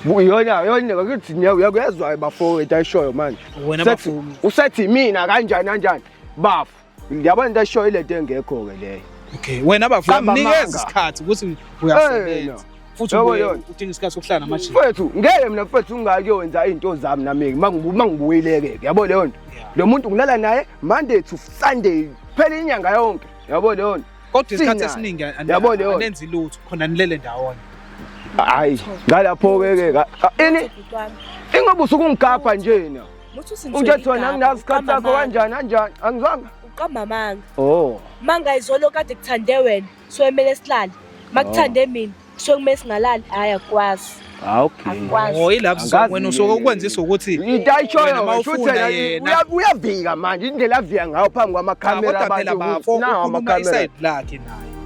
Yona yona ukuthi uyakuyezwa bafowethu ayishoyo manje. Wena bafo. Usethi mina kanjani kanjani bafo. Ngiyabona into ayishoyo ilento engekho ke leyo. Okay, wena bafo Qamba uyamnikeza amanga. isikhathi ukuthi uyasebenza. Futhi Yabo ubuye yona. udinga isikhathi sokuhlala namajita. Mfethu ngeke mina mfethu ungakuyonza izinto zami nami mangibuyile ke yabo leyo nto. Yeah. Lo muntu ngilala naye Monday to Sunday phela inyanga yonke yabo leyo nto. Kodwa isikhathi Sinayo. esiningi Yabo leyo nto. anenzi lutho khona nilele ndawonye. Hayi ngalapho ke ke ini Bhuti wami. ingoba usukungigapha njena. Muthi Unje wena anginazi isikhathi sakho kanjani kanjani angizwanga. Uqamba amanga. Oh. Manga izolo kade kuthande wena, so kumele silale. Makuthande mina, so kumele singalali. Hayi akwazi. Ah okay. Akwazi. Oh yilapho Angazi wena usuke ukwenzisa ukuthi Into ayishoyo Wena uma shuthi ufuna yena yena. uyavika manje indlela avika ngayo phambi kwamakhamera kodwa phela abantu bafo nawo ukhuluma amakhamera. iside lakhe naye.